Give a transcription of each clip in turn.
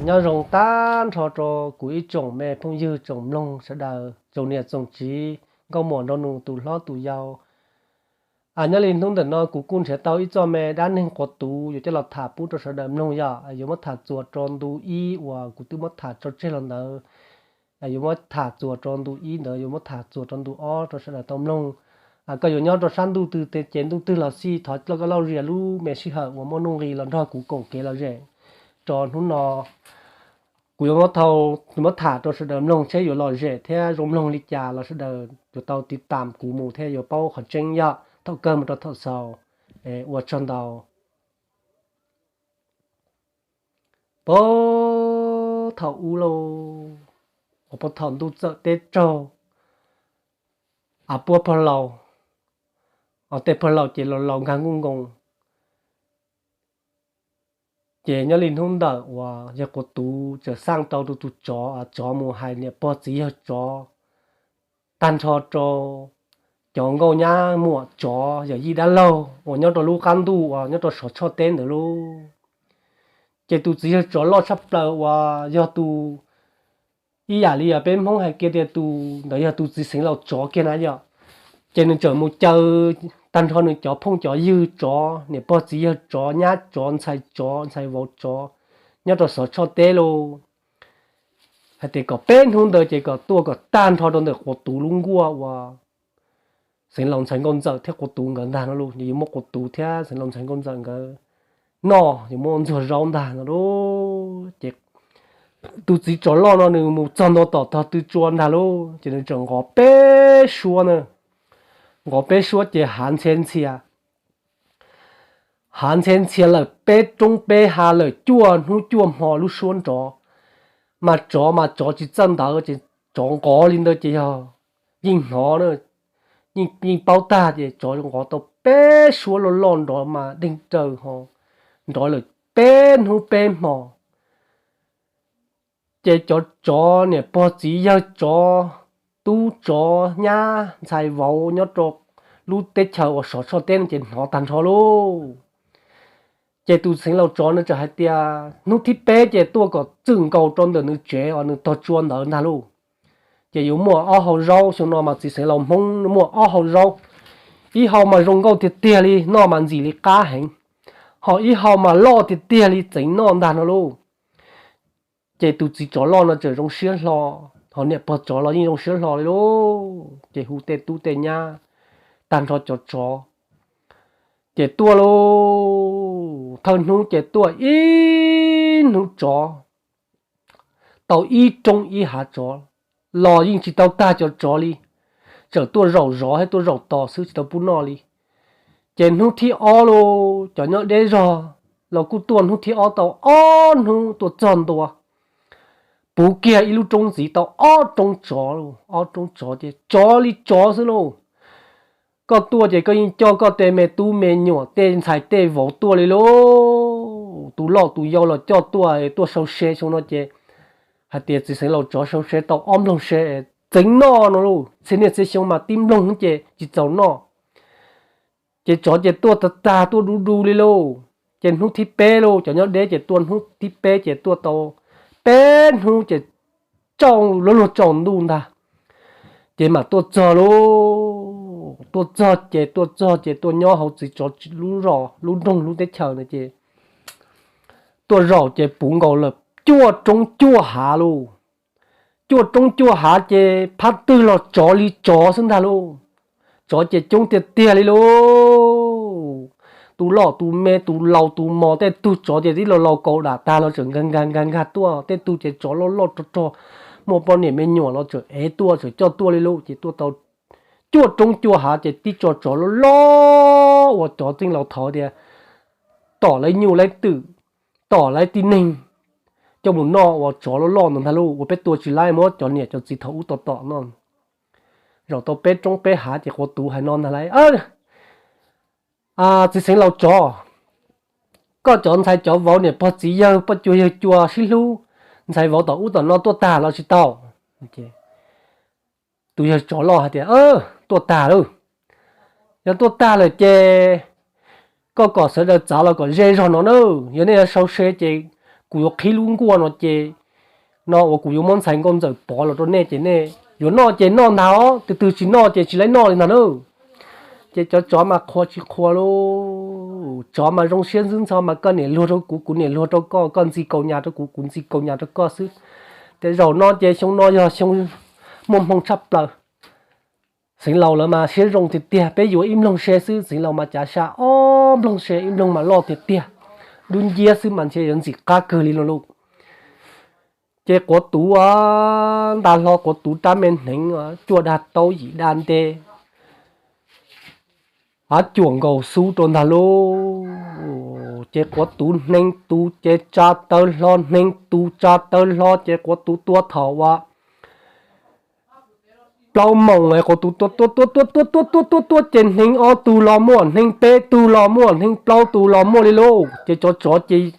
Nyob zoo tag nrho rau kuv ib tsoom me phooj ywg tsoom mloog sawv daws, tsoom niam tsoom txiv, nkauj muam nraug nus, tus hlob tus yau. Nyob li hnub ntawm no kuv kuj nrhiav tau ib txoj me dab neeg quav tuv yuav coj los tham pub rau sawv daws mloog, yog yuav muab tham txuas rau ntu ib uas kuv twb muab tham tso tseg los ntawd, yuav muab tham txuas rau ntu ib ntawd, yuav muab tham txuas rau ntu ob rau sawv daws tau mloog. Koj yuav nyob rau sab ntuj twg ces ntuj twg los xij, thov koj lauj zias lub me sij hawm uas muaj nuj nqis los nrog kuv koom kev lom zem rau hnub no. Kuv yuav muab tham rau sawv daws mloog seb yuav lom zem thiab zoo mloog li cas los sawv daws yuav tau tiv tam kuv mus thiab yuav paub qhov tseeb yog thaum kawg mus rau thaum xaus. Ua tsaug ntau. Puag thaum ub lauj, uas puag thaum ntuj txawm teb raug, av puab pog laus, tej pog laus ces laus laus nkag nkuj nkoos. Ces nyob li hnub ntawm uas yawg quav tuv txawm xaj tau rau tus tsov, tsov mus hais niam pog txiv yawg tsov, tag nrho rau cov nkauj nyab muam tsov yawm yij dab laug uas nyob rau lub qab ntuj uas nyob rau Sov Tshoj teb ntawd lauj. Ces tus txiv yawg tsov loj tshaj plaws uas yog tus, ib yam li peb Hmoob hais kiag tias tus ntawd yog tus txiv xeev laus tsov kiag na yom. Ces nws txawm mus caw tag nrho nws cov phooj cov ywg tsov, niam pog txiv yawg tsov, nyab tsov, ntxhais tsov, ntxhais vauv tsov nyob rau Sov Tshoj teb lauj, hais tias kom peb hnub ntawd ces kom tuaj kom tag nrho rau ntawm quav tuv lub nkuaj uas xeev laus ntxhais nkauj ntxawm thiab quav tuv nkawd ntag no lauj. Yuav muab quav tuv thiab xeev laus ntxhais nkauj ntxawm nkawd noj, yuav muab ntxuag zaub ntag no lauj. Ces tus txiv tsov loj no nws mus txog ntua tom tog tw tsua ntag lauj, ces nws txawm nqov peb suab na, nqov peb suab ces hav ntxhia ntxhia, hav ntxhia ntxhia lawm peb roob peb hav lawm cuaj hnub cuaj hmo lub suab nrov, mas tsov mas tsov tsis txawj ntawd ces tsov nqov li ntawd ces yog yeej hnov, yeej paub tag ces tsov nqov tau peb suab loj loj nrov mas deeg raws ho nrov lawm peb hnub peb hmo. Ces cov tsov niam pog txiv yawg tsov, tub tsov nyab ntxhais vauv nyob rau lub teb chaws uas Sov Tshoj teb no ces hnov tag nrho lauj. Ces tus xeev laus tsov no txawm hais tias hnub thib peb ces tuaj kom txwm nkaus rau ntawm nws tsev uas nws tog tsua ntawd ntag lauj. Ces yuav muaj ob hau zaub, xyoo no mas txiv xeev laus Hmoob muaj ob hau zaub, ib hau mas zoo nkauj tiag tiag li, noj mas ntxim li qab heev, ho ib hau mas loj tiag tiag li txeev noj ntag no lauj. Ces tus txiv tsov loj no txawm zoo siab hlo, ho niam pog tsov los yeej zoo siab hlo li lauj. Ces hu tej tub tej nyab tag nrho cov tsov, ces tuaj lauj. Thawj hnub ces tuaj ib hnub tsov, tau ib roob ib hav tsov, los yeej tsis tau tag cov tsov li, txawm tuaj zaum zov thiab tuaj zaum tos xwb tsis tau pub noj li. Ces hnub thib ob lauj, cov nyob deb zog los kuj tuaj hnub thib ob tau ob hnub tuaj txog ntua, puv kiag ib lub roob ntxiv tau ob roob tsov, ob roob tsov ces tsov li tsov xwb lauj. Koj tuaj ces koj yeej coj koj tej me tub me nyuam tej ntxhais tej vauv tuaj li lauj. Tus loj tus yau los coj tuaj, tuaj sau se xyoo no ces hais tias txiv xeev laus tsov sau se tau ob nploog se txeev noj no lauj. Txhia niaj txhia xyoo mas tib nploog ces tsis txaus noj. Ces tsov ces tuaj tag tag tuaj du du li lauj. Ces hnub thib peb lauj, cov nyob deb ces tuaj hnub thib peb ces tuaj tau peb hnub ces tsaus luag luag tsaus ntuj ntag, ces mam tuaj txog lauj. Tuaj txog ces tuaj txog ces tuaj nyob hauv txiv tsov lub zos lub nroog lub teb chaws na ces tuaj zaum ces puv nkaus lawm cuaj roob cuaj hav lauj. Cuaj roob cuaj hav ces phab twg los tsov li tsov xwb ntag lauj. Tsov ces coob tiag tiag li lauj. Tus loj tus me tus laus tus mos, tej tug tsov ces tib laus laus kaus dam tag los tseem nkag nkag nkag nkag tuaj, tej tug ces tsov loj loj rog rog, muaj poj niam me nyuam los tseem ev tuaj tseem coj tuaj li lauj. Ces tuaj tau cuaj roob cuaj hav ces tib tso tsov loj loj uas cov txeej laus thov tias tom lawv nyuj lawv twm, tom lawv tib neeg coj mus noj uas tsov loj loj ntawd ntag lauj, uas peb tua tsis laib muab cov niam cov txiv thaum ub tom tom no. Zaum tau peb roob peb hav ces quav tuv hais no ntag lauj, txiv xeev laus tsov, koj cov ntxhais cov vauv niam pog txiv yawg poj cuag yawg cua sib hlub, ntxhais vauv tom ub tom no tuaj tag los tsis tau? Tus yawg tsov loj hais tias, tuaj tag lauj. Yog tuaj tag lawm ces koj kom sawv daws txav los kom ze zog no na. Yog nej yuav sau se ces kuv yuav qhib lub nkuaj no ces, no uas kuv yuav muab ntxhais nkauj ntxawm pov los rau nej ces nej yuav noj ces noj ntag os, tus twg tsis noj ces tsis laib noj li ntag na. Ces cov tsov mas qhuas tsis qhuas lauj, tsov mas zoo siab ntxwb ntxho mas koj niam luag rau kuv, kuv niam luag rau koj, koj ntxi kaus nyas rau kuv, kuv ntxi kaus nyas rau koj xwb. Tej zaum no ces xyoo no yog xyoo muaj hmoo tshaj plaws. Xeev Laus lawv mas siab zoo tiag tiag, peb yuav ib nploog se xwb, Xeev Laus mas cav sa ob nploog se, ib nploog mas loj tiag tiag, dub nciab xwb mas ntshe yuav ntxim qab kawg li no lauj. Ces Quav Tuv nta hlo Quav Tuv rab me hneev, cuaj dag taub yim dag nte, av cuam nkaus xub rau ntag lauj. Ces Quav Tuv hneev tus ces tsa tawv hlo, hneev tus tsa tawv hlo, ces Quav Tuv tua thaum uas plaub moos, Quav Tuv tua tua tua tua tua tua tua tua tua ces hneev ob tug los muaj, hneev peb tug los muaj, hneev plaub tug los muaj li lauj. Ces cov tsov ces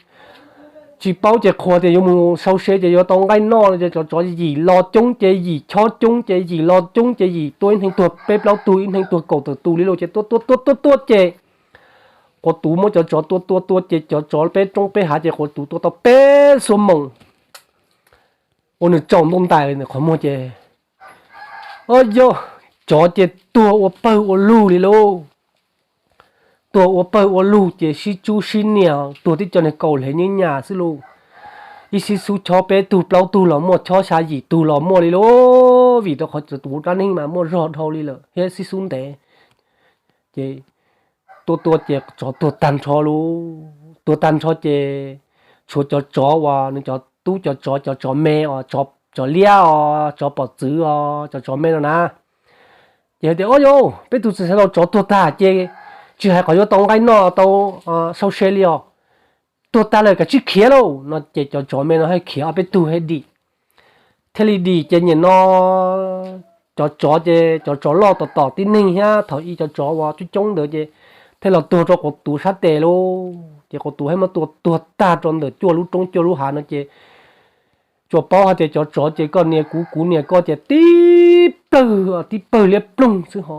tsis paub ces qhuas tias yuav mus sau se ces yuav tau nqaij noj no ces cov tsov yim los coob ces yim chob coob ces yim los coob ces yim tua ib hneev tuag peb plaub tug, ib hneev tuag kaum tawm tus li lauj. Ces tua tua tua tua tua ces Quav Tuv muab cov tsov tua tua tua ces cov tsov peb roob peb hav ces Quav Tuv tua tau peb xuab moos ua nws tsaus ntuj ntais nws qhov muag ces, o yog, tsov ces tuag ua pawg ua lug li lauj. Tuag ua pawg ua lug ces sib tsub sib nias, tuag tib co niag kaus hlev nyab nyas xwb lauj. Ib sib xub chob peb tug plaub tug los muaj, chob xya yim tug los muaj li lauj, vim rau qhov cov tuv rab neeg mas muaj zog dhau li lawm thiab sib xub ntev. Ces tua tua ces tsov tuag tag nrho lauj, tuag tag nrho ces tshuav cov tsov uas nws cov tub cov tsov, cov tsov me os, tsov liab os, tsov pom txwv os, cov tsov me no na. Ces hais tias, o yau, peb tus txiv Xeev Laus tsov tuag tag ces tsis hais qhov yuav tau nqaij noj tau sau se li os, tuag tag lawm kav tsij khiav lauj no ces cov tsov me no thiaj khiav, ob peb tug thiaj dim. Thiaj li dim ces nim no cov tsov ces cov tsov loj tom tom tib neeg thiab thaum ub cov tsov uas coob coob ntawd ces thiaj los tuag rau Quav Tuv sab tes lauj. Ces Quav Tuv thiaj muab tua tuag tag rau ntawm cuaj lub roob cuaj lub hav no ces tsuas paub hais tias cov tsov ces koj nias kuv, kuv nias koj ces tib plawg, tib plawg liab ploog xwb ho.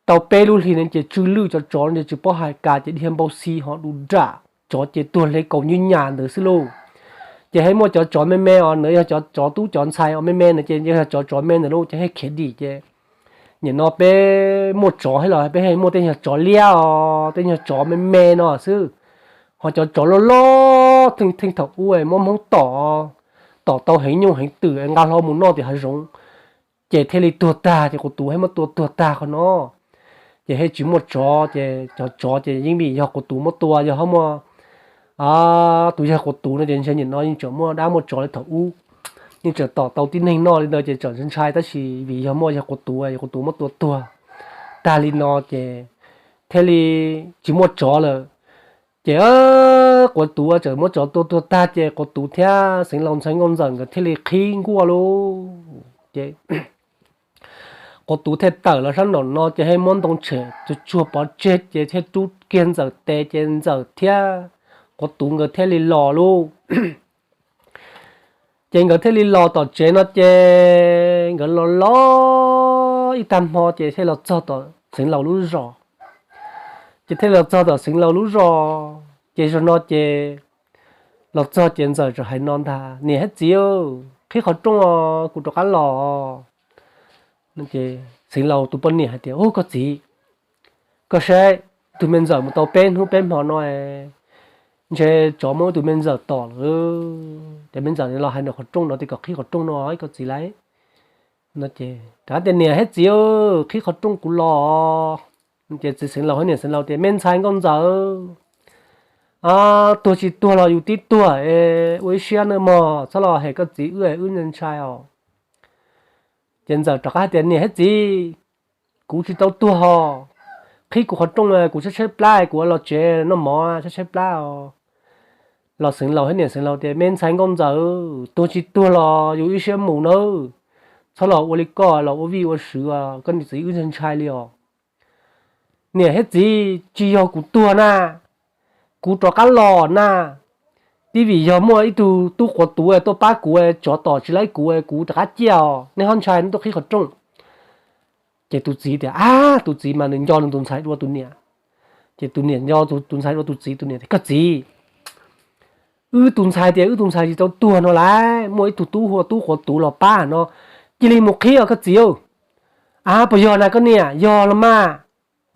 Tau peb lub hlis no ces tsw lwj cov tsov no ces tsis paub hais cas ces dhia npau xi ho du nram, tsov ces tuag hle kaus nyab nyas ntawd xwb lauj. Ces thiaj muaj cov tsov me me os, ntawd yog cov tsov tub cov ntxhais os, me me ntawd ces yog cov tsov me ntawd lauj, ces thiaj khiav dim ces nim no peb muaj tsov thiab los peb thiaj muaj tej nyuag tsov liab os, tej nyuag tsov me me no xwb. Ho cov tsov loj loj theej theej thaum ub muab Hmoob tom, tom tau heev nyuj heev twm nqa hlo mus noj tim hav zoov, ces thiaj li tuag tag, ces Quav Tuv thiaj muab tua tuag tag qhov no. Ces thiaj tsis muaj tsov, ces cov tsov ces yeej vim yog Quav Tuv muab tua, yog ho muaj tus yawg Quav Tuv no ces ntshe nim no yeej tseem muaj dab muaj tsov li thaum ub, yeej tseem tom tau tib neeg noj li ntawd ces tseem ntshai, tab sis vim yog muaj yawg Quav Tuv, Quav Tuv muab tua tuag tag li no ces thiaj li tsis muaj tsov lawm. Ces Quav Tuv tseem muab tsov tua tuag tag ces Quav Tuv thiab Xeev Laus ntxhais Nkauj Ntxawm nkawd thiaj li qhib nkuaj lauj. Ces Quav Tuv thiaj tawm los sab nraum no ces thiaj muab ntoo tshem tsuag tsuag pov tseg ces thiaj rub kiag Ntxawm tes ces Ntxawm thiab Quav Tuv nkawd thiaj li los lauj. Ces nkawd thiaj li los tom tsev no ces nkawd los los ib tag hmo ces thiaj los txog tom Xeev Laus lub zos. Ces thiaj los txog tom Xeev Laus lub zos, ces zaum no ces los txog ces Ntxawm txawm hais no ntag, niam thiab txiv, qhib qhov rooj os, kuv rov qab los. Xeev Laus tus poj niam hais tias, u, koj txiv, koj saib, tus me Ntxawm mus tau peb hnub peb hmo no, ntshe tsov muab tus me Ntxawm tom lawm. Ces me Ntxawm los hais nws qhov rooj no tias kom qhib qhov rooj no ib koj txiv lauj. No ces rov tias, niam thiab txiv, qhib qhov rooj kuv los. Ces txiv Xeev Laus hais niam Xeev Laus tias, me ntxhais Nkauj Ntxawm, tuag tsis tuag los yus tib tuag, ua ib siab nawb mog, txhob los hem koj txiv wb, wb ntshai os. Ces Ntxawm rov qab hais tias, niam thiab txiv, kuv tsis tau tuag ho, qhib kuv qhov rooj, kuv tshaib tshaib plab, kuv los tsev noj mov tshaib tshaib plab os. Los Xeev Laus thiab niam Xeev Laus tias, me ntxhais Nkauj Ntxawm, tuag tsis tuag los yus ib siab mus nawb, txhob los ua li koj los ua vij ua sw, koj niam txiv wb ntshai ntshai li os. Niam thiab txiv, tsis yog kuv tuag na, kuv rov qab los na, twb vim yog muaj ib tug tub quav tuv tuaj pab kuv, tsov tom tsis laib kuv, kuv rov qab ciaj os, nej ho ntshai nej tuaj qhib qhov rooj. Ces tus txiv tias, ab, tus txiv mas nws nco nws tus ntxhais dua tus niam. Ces tus niam nco tus ntxhais dua tus txiv, tus niam tias, koj txiv, Wb tus ntxhais tias wb tus ntxhais tsis tau tuag no lauj, muaj ib tug tub hu ua Tub Quav Tuv los pab no, cia li mus qhib os koj txiv. A, puas yog na koj niam? Yog los mas,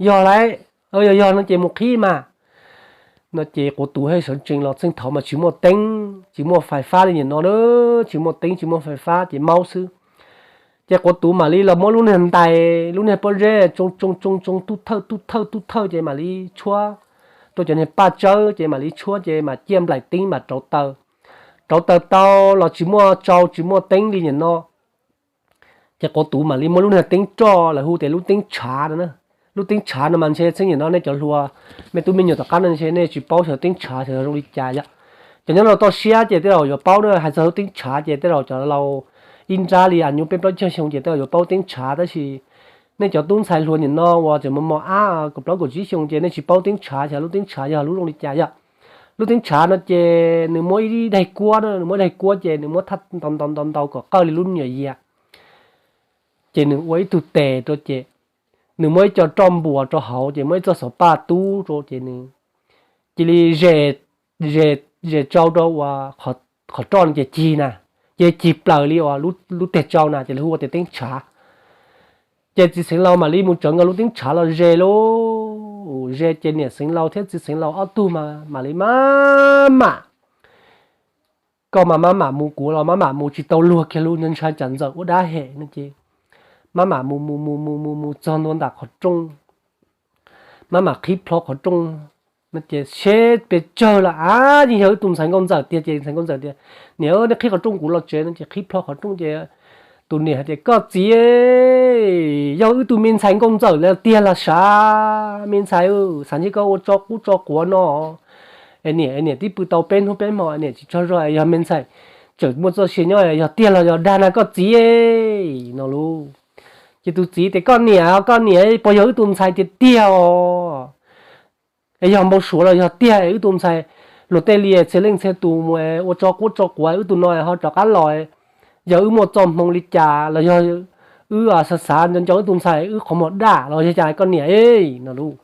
yog lauj. Yog yog no ces mus qhib mas. No ces Quav Tuv thiaj sawv tsees los. Txheej thaud mas tsis muaj teeb tsis muaj fais fab li nim no, tsis muaj teeb tsis muaj fais fab ces maub xwb. Ces Quav Tuv mam li los muab lub niag ntais, lub niag pob zeb tsoo tsoo tsoo tsoo tub thawj tub thawj tub thawj ces mam li tshuab rau cov niag paj tsawb ces mam li tshuab ces mam ciaj nplaim teeb mam rauv taws. Rauv taws tau los tsis muaj tsau tsis muaj teeb li nim no. Ces Quav Tuv mam li muab lub niag teeb roj lawv hu tias lub teeb tshav no. Lub teeb tshav no mas ntshe txheej nim no nej cov hluas, me tub me nyuam tom qab no ntshe nej tsis paub xyov teeb tshav xyov zoo li cas yom. Cov nyob rau toj siab ces tej zaum yuav paub na, hais txog lub teeb tshav ces tej zaum cov laus ib nrab li a nyuj peb plaub caug xyoo ces tej zaum yuav paub teeb tshav, tab sis nej cov tub ntxhais hluas nim no uas tseem mos mos ab kaum plaub kaum tsib xyoo ces nej tsis paub teeb tshav xyov lub teeb tshav yog lub zoo li cas yom. Lub teeb tshav no ces nws muab ib daig kuab na, nws muab ib daig kuab ces nws muab thaj ntau ntau ntau ntau kom qawj li lub me nyuam yias. Ces nws ua ib tug tes rau ces nws muab ib co roj npuas rau hauv ces muab ib txoj xov paj tub rau ces nws cia li zes, zes tsau rau uas qhov roj no ces cig na, ces cig plaws li uas lub teg tsau na ces lawv hu ua tias teeb tshav. Ces txiv xeev laus mam li mus tsawv nkaus lub teeb tshav los zes lauj. Zes ces niam xeev laus thiab txiv xeev laus ob tug mas mam li maj mam, koj mas maj mam mus, kuv los maj mam mus tsis tau luag kiag lub, ntshai tsam ntxawm ua dab hem no ces maj mam mus mus mus mus mus mus txog ntua ntawm qhov rooj, maj mam qhib plho qhov rooj no ces seb pes tsawg los a, yeej yog wb tus ntxhais nkauj ntxawm tiag ces ntxhais nkauj ntxawm tias, niam, nej qhib qhov rooj kuv los tsev no ces qhib plho qhov rooj ces tus niam hais tias, koj txiv, yog wb tus me ntxhais nkauj ntxawm tiag los sav, me ntxhais, xav ntshe koj ua tso qub tso quav no. Es niam, niam twb pw tau peb hnub peb hmo niam tsis tsaug zog, yog me ntxhais tseem muaj txoj sia nyob, yog tiag los yog dag na koj txiv no lauj. Ces tus txiv tias, koj niam, koj niam, puas yog wb tus ntxhais tiag tiag os? Es yog npau suav los yog tiag wb tus ntxhais luag tej li txhia leej txhia tus mus ua tso qub tso quav, wb tus no ho rov qab los, yog wb muaj txoj hmoo li cas los yog wb xav xav nco nco wb tus ntxhais wb qhov muag daj los yog cas koj niam no lauj.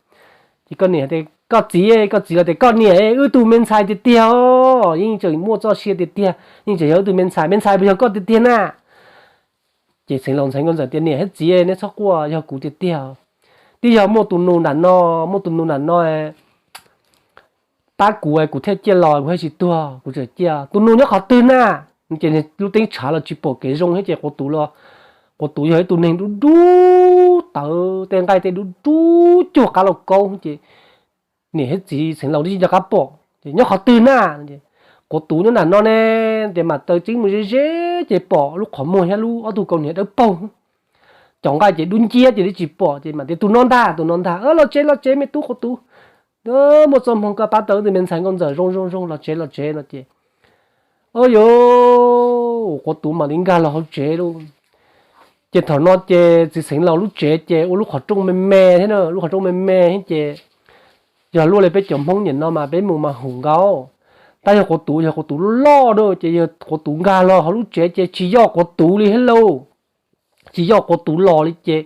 Ces koj niam tias, koj txiv, koj txiv los tias, koj niam, wb tus me ntxhais tiag tiag os, yeej tseem muaj txoj sia tiag tiag, yeej tseem yog wb tus me ntxhais, me ntxhais puas yog koj tiag tiag na? Ces xeev laus ntxhais nkauj ntxawm tias, niam thiab txiv, neb txhob quaj, yog kuv tiag tiag. Twb yog muaj tus nus nram no, muaj tus nus nram no pab kuv, kuv thiaj ciaj los, kuv thiaj tsis tuag, kuv tseem ciaj. Tus nus nyob qhov twg na? Ces lub teeb tshav los tsis pom kev zoo thiab ces Quav Tuv los, Quav Tuv yog ib tug neeg dub dub tawv, tej nqaij tej dub dub cuag qab lauj kaub ces niam thiab txiv xeev laus twb tsis nco qab pom ces, nyob qhov twg na? Quav Tuv nyob nram no ne. Ces mam taws tseeb mus ze ze ces pom lub qhov muag thiab lub ob tug kaus hniav dawb paug, cov nqaij ces dub nciab ces twb tsis pom ces mam tias, tus no ntag, tus no ntag, los tsev los tsev me tub Quav Tuv, muaj txoj hmoo koj pab tau wb tus me ntxhais nkauj ntxawm, zoo zoo zoo, los tsev los tsev no ces, o yos, Quav Tuv mam li nkag los hauv tsev lauj. Ces thaum no ces txiv xeev laus lub tsev ces ua lub qhov rooj me me thiab na, lub qhov rooj me me thiab ces yog luaj li peb cov Hmoob nim no mas peb mus mas hum nkaus. Tab yog Quav Tuv, yog Quav Tuv loj loj na ces yog Quav Tuv nkag los hauv lub tsev ces tsis yoj Quav Tuv li thiab lauj. Tsis yoj Quav Tuv los li ces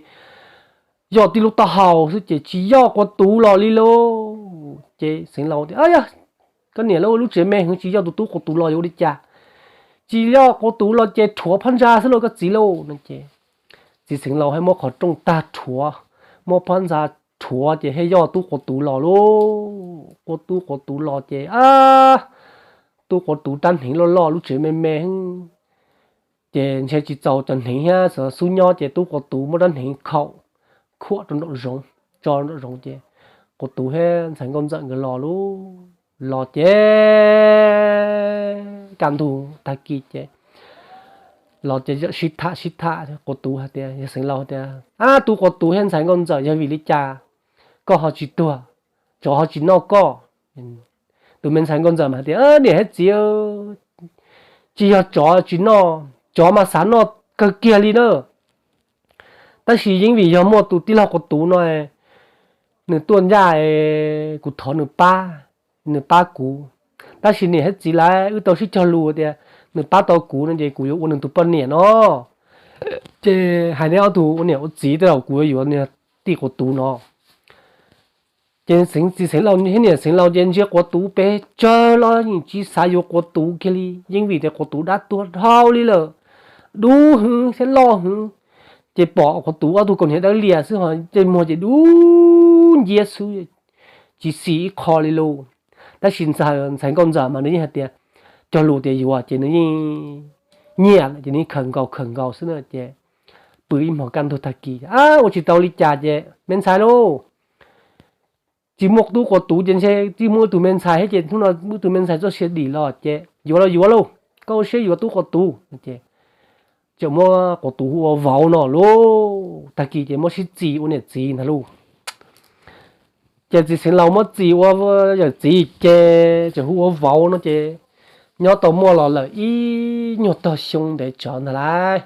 yoj tib lub taub hau xwb ces tsis yoj Quav Tuv los li lauj. Ces xeev laus tias, yog, koj niam lauj, lub tsev me heev tsis yoj tus tub Quav Tuv los yuav ua li cas? Tsis yoj Quav Tuv los ces rhuav phab ntsa xwb lauj koj txiv lauj no ces txiv xeev laus thiaj muab qhov rooj tag rhuav, muab phab ntsa rhuav ces thiaj yoj tub Quav Tuv los lauj. Quav tub Quav Tuv los ces, tub Quav Tuv rab hneev loj loj, lub tsev me me heev ces ntshe tsis txaus cov hneev thiab xub nyob ces tub Quav Tuv muab rab hneev khaum khuam rau nraum zoov, tso nraum zoov ces Quav Tuv thiab ntxhais nkauj ntxawm nkawd los lauj. Los ces kaj ntug tag kis ces los ces sib tham sib tham, Quav Tuv hais tias, yog xeev laus hais tias, ab, tub Quav Tuv thiab ntxhais nkauj ntxawm, yog vim li cas koj ho tsis tuag, tsov ho tsis noj koj? Tus me ntxhais nkauj ntxawm mas hais tias, niam thiab txiv, tsis yog tsov tsis noj, tsov mas xav noj kawg kiag li na. Tab sis yeej vim yog muaj tus tij laug Quav Tuv no, nws tuaj ncaj, kuv thov nws pab, nws pab kuv. Tab sis niam thiab txiv lawv wb tau sib cog lus tias nws pab tau kuv no ces kuv yuav ua nws tus poj niam no. Ces hais neb ob tug ua niam ua txiv, tej zaum kuv yuav yuav niag tij Quav Tuv no. Ces txiv Xeev Laus thiab niam Xeev Laus ces ntsia Quav Tuv pes tsawg los yeej tsis xav yuav Quav Tuv kiag li, yeej vim tias Quav Tuv dab tuag dhau li lawm, dub heev thiab loj heev. Ces pom Quav Tuv ob tug kaus hniav dawb lias xwb ho tej muag ces dub nciab xwb, tsis xim ib qho li lauj. Tab sis ntxhais nkauj ntxawm mas nws yeej hais tias cog lus tias yuav ces nws yeej nyiam lawm ces nws yeej khawm nkaus khawm nkaus xwb na. Ces pw ib hmos kaj ntug tag kis, ua tsis tau li cas ces me ntxhais lauj, tsis muaj tub Quav Tuv ces ntshe tsis muaj ib tug me ntxhais thiab ces hnub no muaj ib tug me ntxhais txoj sia dim los ces yuav los yuav lauj, koj ua siab yuav tub Quav Tuv ces tseem muab Quav Tuv hu ua vauv no lauj. Tag kis ces muab sib txis ua niam txiv ntag lauj. Ces txiv Xeev Laus muab txis ua yawm txiv ces tseem hu ua vauv no ces nyob tau muaj los lawm ib nyuag tog xyoo ntev tsawv ntag lauj.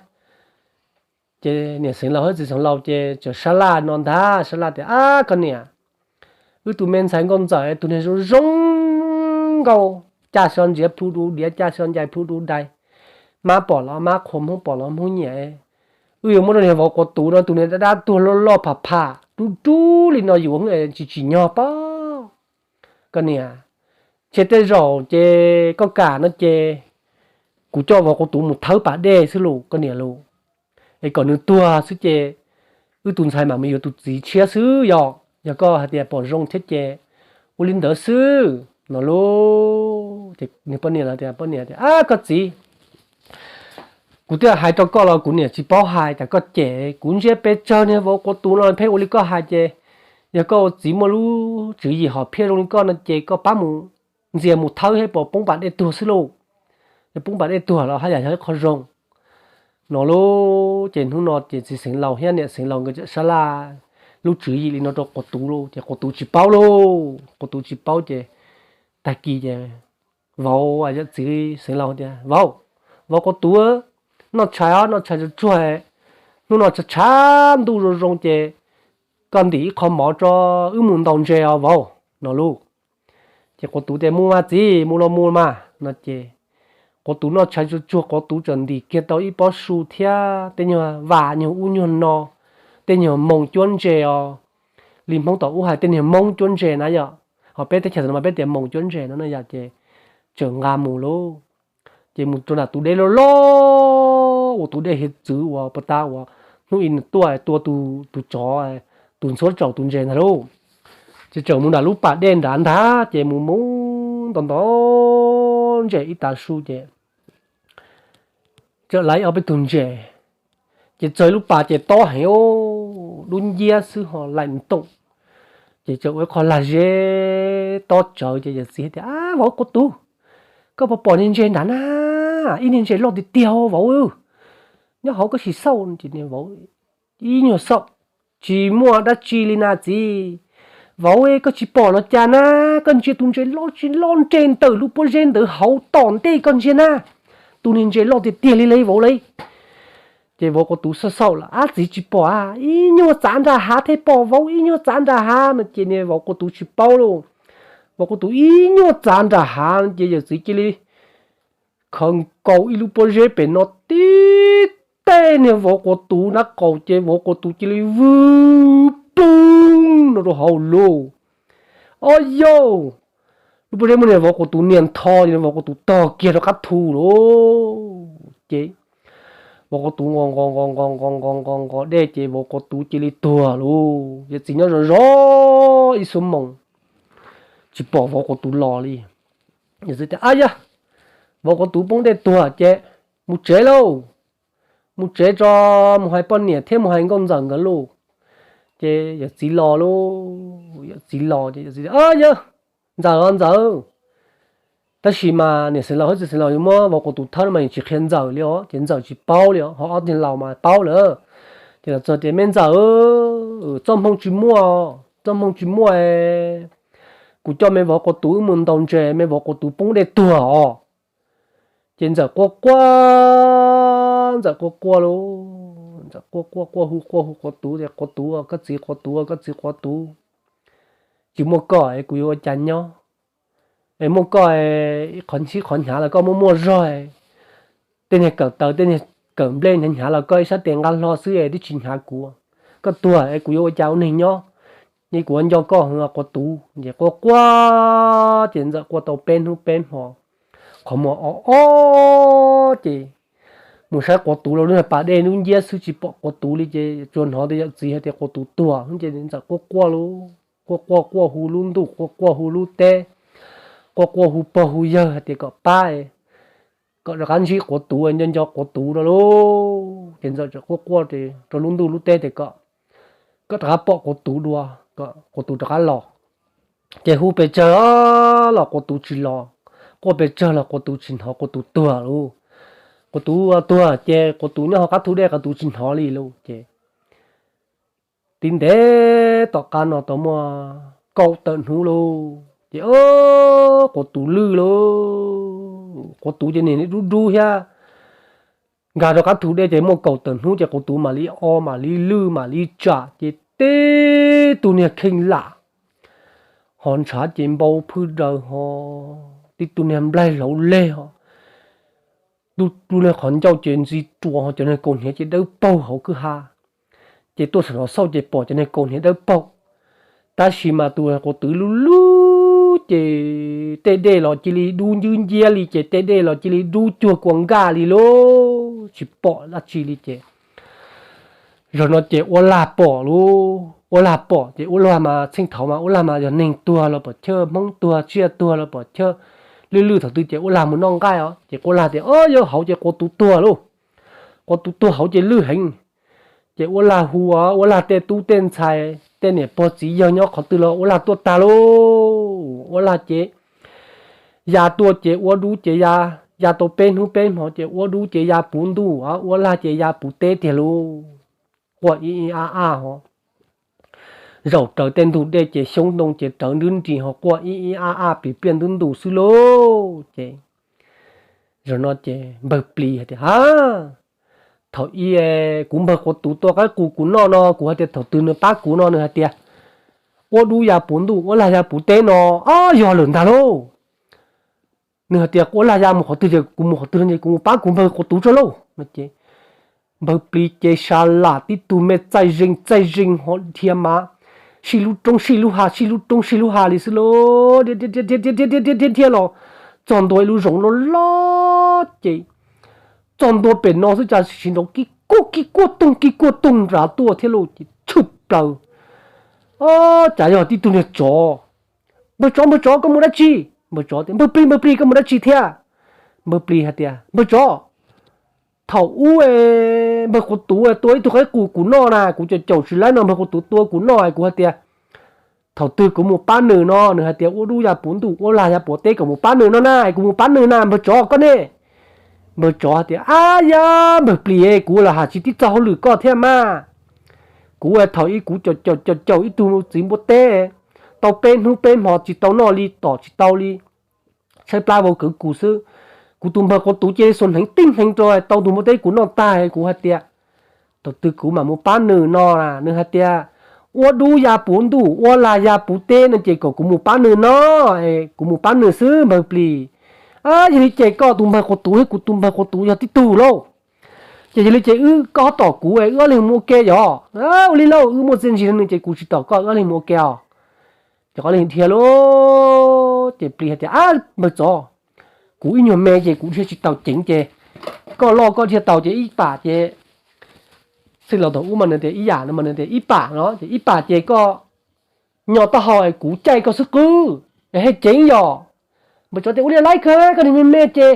Ces niam Xeev Laus thiab txiv Xeev Laus ces txawm sab laj no ntag, sab laj tias, Ab koj niam, wb tus me ntxhais nkauj ntxawm tus niag zoo zoo nkauj, caj xyov ntsiav plhu du diav, caj xyov ncais plhu du dais, mab pom los mab qhuas, hmoob pom los hmoob nyiam. Wb yuav muab rau niag vauv Quav Tuv no tus niag dab dab tuag loj loj pham pham rub rub li no yuav tsis tsim nyog pob. Koj niam, ntshe tej zaum ces koj kam no ces kuv coj vauv Quav Tuv mus thawb pas dej xwb lauj koj niam lauj. Es kom nws tuag xwb ces wb tus ntxhais mam mus yuav tus txiv tshiab xwb yom, yog koj hais tias pom zoo thiab ces ua li ntawd xwb no lauj. Ces nws poj niam los tias, poj niam tias, Ab koj txiv, kuv twb hais rau koj los kuv niam tsis paub hais, cas koj cem. Kuv ntsia pes tsawg niag vauv Quav Tuv no pheej ua li koj hais ces yog koj ua txiv muaj lub tswv yim hom phiaj zoo li koj no ces koj pab mus ntxias mus thawb thiab pom poob pas dej tuag xwb lauj. Yog poob pas dej tuag los haj yam yog ib qho zoo no lauj. Ces hnub no ces txiv Xeev Laus thiab niam Xeev Laus nkawd txawm sab laj lub tswv yim li no rau Quav Tuv lauj, ces Quav Tuv tsis paub lauj. Quav Tuv tsis paub ces tag kis ces vauv, yawm txiv Xeev Laus tias, Vauv, vauv Quav Tuv, noj tshais os, noj tshais tsuag tsuag, hnub no tshav tshav ntuj zoo zoo ces koj ntim ib qho mov tso wb mus ntaus ntses os vauv no lauj. Ces Quav Tuv tias, Mus mas txiv, mus los mus mas no ces Quav Tuv noj tshais tsuag tsuag, Quav Tuv txawm ntim kiag tau ib pob su thiab tej nyuag vam nyuag ub nyuag no, tej nyuag moos cuab ntses os. Li Hmoob tom ub hais tej nyuag moob cuab ntses na yom, ho peb teb chaws no mas peb tias moos cuab ntses no na yom, ces txawm nqa mus lauj. Ces mus rau nram tus dej loj loj uas tus dej hiav txwv uas puag ta uas hnub ib nws tuaj tua tus tsov, tus ntxhuab tsaum tus ntses ntag lauj. Ces txawm mus nram lub pas dej nrad ntag, ces mus mus nto nto ntses ib tav su ces txawm laiv ob peb tug ntses, ces txog lub pas ces tob heev, dub nciab xwb ho laim ntooj. Ces txawm ua ib qho lag zeb tob tsawv, ces yawm txiv tias, Ab vauv Quav Tuv, koj puas pom niag ntses nrad na? Ib niag ntses loj tiag tiag vauv, nyob hauv koj sim xauj. Ces niag vauv ib nyuag xauj, tsis muaj dab tsi li na txiv. Vauv, koj tsis pom los cas na? Koj ntsia tus ntses loj tsis loj nres ntawm lub pob zeb ntawd hauv tom ntej koj ntsia na, tus niag ntses loj tiag tiag li lauj vauv lauj. Ces vauv Quav Tuv xauj xauj los, Ab txiv, tsis pom a, ib nyuag txav nram hav thiaj pom vauv, ib nyuag txav nram hav no. Ces niag vauv Quav Tuv tsis paub lauj. Vauv Quav Tuv ib nyuag txav nram hav no ces yawm txiv cia li khawv nkaus ib lub pob zeb pem no tib teg niag vauv Quav Tuv nraub qaum ces vauv Quav Tuv cia li vwg poog no rau hauv lauj. Ob yauj, lub pob zeb muab niag vauv Quav Tuv nias ntho, vauv Quav Tuv tog kiag rau qab thu lauj. Ces vauv Quav Tuv nqos nqos nqos nqos nqos nqos nqos nqos dej ces vauv Quav Tuv cia li tuag lauj. Yawm txiv nyob zov zov ib xuab moos tsis pom vauv Quav Tuv los li. Yawm txiv tias, Ab yawg, vauv Quav Tuv poob dej tuag ces mus tsev lauj. Mus tsev tso, mus hais poj niam thiab mus hais nkauj ntxawm nkawd lauj. Ces yawm txiv los lauj, yawm txiv los ces yawm txiv tias, Ab yawg, ntxawm os ntxawm. Tab sis mas niam Xeev Laus thiab txiv Xeev Laus yuav muab vauv Quav Tuv thawb no mas yeej tsis qhia ntxawm li os, ces ntxawm tsis paub li os, ho ob tug laus mas paub lawm. Ces los txog tias, Me ntxawm, txoj hmoo tsis muaj, txoj hmoo tsis muaj, kuv coj me vauv Quav Tuv wb mus ntaus ntses, me vauv Quav Tuv poob dej tuag os. Ces ntxawm quaj quaj, ntxawm quaj quaj lauj, ntxawm quaj quaj quaj hu quaj hu Quav Tuv tias, Quav Tuv, koj txiv Quav Tuv, koj txiv Quav Tuv, tsis muaj koj es kuv yuav ua cas nyob? Es muaj koj, qhov ntsib qhov hnyav los koj muaj muaj zog, tej niag kawm taws tej niag kawm nplej hnyav hnyav los koj ib sab tes nqa hlo xwb es twb tsis hnyav kuv. Koj tuag es kuv yuav ua cas ua neeg nyob? Kuv nco koj heev quav tuv. Ces quaj quaj ces ntxawm quaj tau peb hnub peb hmo, qhov muag o ob ces mus saib quav tuv los lub pas dej lub nciab xwb tsis pom quav tuv li ces tsuas hnov tias yawm txiv hais tias quav tuv tuag ces ntxawm quaj quaj, quaj quaj quaj hu lub ntuj, quaj quaj hu lub teb, quaj quaj hu pog hu yawg hais tias kom pab, kom rov qab ntsib quav tuv, nco nco quav tuv no lauj. Ces ntxawm txawm quaj quaj rau lub ntuj lub teb tias kom, kom rov qab pom quav tuv dua, kom quav tuv rov qab los. Ces hu pes tsawg los quav tuv tsis los, quaj pes tsawg los quav tuv tsis hnov, quav tuv tuag lauj. Quav tuv tuag ces quav tuv nyob hauv qab thu dej, quav tuv tsis hnov li lauj. Ces tib ntev tom qab no tau muaj kaum tawm hnub lauj ces quav tuv lwj lauj. Quav tuv ces niag dub dub thiab, nkag rau qab thu dej ces muaj kaum tawm hnub ces quav tuv mam li o mam li lwj mam li tsam ces tib tug niag kheej lam ho ntshav ces npau phwj daws ho, tib tug niag nplaig hlauv leg ho, tib tug niag qhov ncauj ces ntxi ruas ho, cov niag kaus hniav ces dawb paug hauv kwj ha. Ces tuaj saum no xauj ces pom cov niag kaus hniav dawb paug. Tab sis mas tus quav tuv lwj lwj ces tej dej los cia li dub ncwb nciab li ces tej dej los cia li dub cuag kua nkaj li lauj, tsis pom dab tsi li ces zaum no ces ua lag pom lauj. Ua lag pom ces ua lag mas txheej thaud mas ua lag mas yog neeg tuag los pom chawj, Hmoob tuag tsiaj tuag los pom chawj, lwj lwj thaum twg ces ua lag mus noj nqaij os ces ua lag tias o yog hauv ces quav tuv tuag lauj. Quav tuv tuag hauv ces lwj heev. Ces ua lag hu, ua lag tej tub tej ntxhais tej niam pog txiv yawg nyob qhov twg los ua lag tuaj tag lauj. Ua lag ces ya tuaj ces ua dub ces ya, ya tau peb hnub peb hmo ces ua dub ces ya puv ntuj, ua lag ces ya puv teb tiag lauj. Quaj ib ib ab ab ho, zaum raws tej ntug dej ces xyoob ntoo ces rawv nrwb nris ho quaj ib ib ab ab plis pliaj ntub ntus xwb lauj. Ces zaum no ces npawg plis hais tias ha, thaum ub kuv npawg quav tuv tua qaib qus kuv noj no kuv hais tias thaum twg nws pab kuv no nws hais tias ua dub ya puv ntuj ua lag ya puv teb no, o yog lawm ntag lauj. Nws hais tias ua lag ya mus qhov twg ces kuv mus qhov twg no ces kuv mus pab kuv npawg quav tuv tso lauj no ces npawg plis ces sa lam tib tug me txaij zeeg txaij zeeg ho dhia mas sij lub roob sij lub hav sij lub roob sij lub hav li xwb lauj. Dhia dhia dhia dhia dhia los txog ntua ib lub zoov loj loj ces txog ntua pem no xwb cas tsis nrov kib kuaj kib kuaj toog kib kuaj toog nrad tuaj thiab lauj ces tshwm plaws. O, cas yog tib tug niag tsov. Npawg tsov, npawg tsov, koj mus dab tsi? Npawg tsov tias npawg plis, npawg plis, koj mus dab tsi thiab? Npawg plis hais tias npawg tsov, thaum ub npawg quav tuv tua ib tug qaib qus kuv noj na, kuv caum caum tsis laib no npawg quav tuv tua kuv noj kuv hais tias thaum twg kuv mus pab nws no nws hais tias ua dub ya puv ntuj ua lag ya puv teb kom mus pab nws no na, kuv mus pab nws na npawg tsov koj ne. Npawg tsov hais tias ab ya, npawg plis, kuv los hais tsis tib txoj hauj lwm koj thiab mas. Kuv thaum ub kuv caum caum caum ib tug txiv npua teb tau peb hnub peb hmo tsis tau noj li tom tsis tau li, tshaib plab vau kwv kuv xwb. Kuv tus npawg quav tuv cia li xuas hneev tib hneev rau tau tus npua teb kuv noj tag kuv hais tias thaum twg kuv mam mus pab nws no na nws hais tias ua dub ya puv ntuj ua lag ya puv teb no ces kom kuv mus pab nws no, kuv mus pab nws xwb npawg plis. Yog li ces koj tus npawg quav tuv thiab kuv tus npawg quav tuv yog tib tug lauj. Ces yog li ces wb, koj ho tom kuv wb ob leeg mus ua ke yom. Ua li lauj, wb muaj txiaj ntsig nws ces kuv tsis tom koj, wb ob leeg mus ua ke os. Ces ob leeg dhia lauj. Ces plis hais tias ab npawg tsov, kuv ib nyuag me ces kuv dhia tsis taus ceev ces koj loj koj dhia taus ces ib pam ces, txij los thaum ub mas nws tias ib yam no mas nws tias ib pam no ces ib pam ces koj nyo taub hau kuv caij koj xwb qwb es haj ceev yom. Npawg tsov tias ua li laib kawg, koj niag me me ces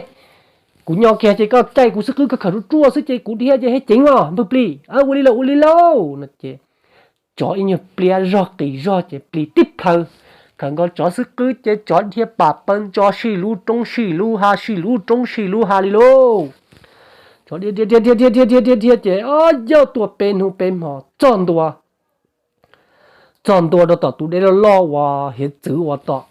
kuv nyo kiag ces koj caij kuv xwb qwb, koj khawm ruaj ruaj xwb ces kuv dhia ces haj ceev os npawg plis. Ua li lauj, ua li lauj no ces tsov ib nyuag pliab zog qis zog ces plis tib plhaw khawm nkaus tsov xwb qwb ces tsov dhia pam paw ntso sij lub roob sij lub hav sij lub roob sij lub hav li lauj. Tsov dhia dhia dhia dhia dhia dhia dhia dhia ces o yauj tuaj peb hnub peb hmo txog ntua, txog ntua rau tom tus dej loj loj uas hiav txwv uas tom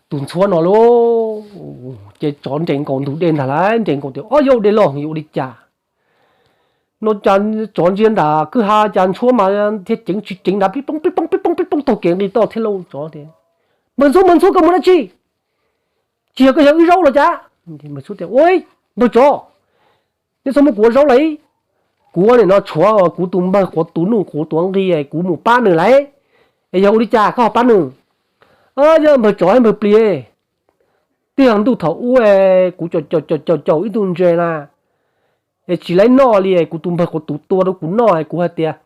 tus ntxhuab no lauj. Ces tsov nres nkaus ntug dej ntag lauj, nres nkaus tias o yauj, dej loj heev yuav ua li cas no, cas tsov ntsia nram kwj ha cas ntxhuab mas thiaj ceev tsis ceev nrad pib poob pib poob pib poob pib poob taug kev nqis toj thiab lauj. Tsov tias npawg ntxhuab, npawg ntxhuab, koj mus dab tsi? Tsis yog koj yog wb zaub los cas? Npawg tsov tias ua, npawg tsov, nej txhob muab kuv ua zaub lauj, kuv nim no tshuav kuv tus npawg quav tuv nuj quav tuv nqi kuv mus pab nws lauj. Es yog ua li cas koj ho pab nws? Yog npawg tsov npawg plis, twb yog ntuj thaum ub kuv caum caum caum caum ib tug ntses na, es tsis laib noj li, kuv tus npawg quav tuv tua rau kuv noj, kuv hais tias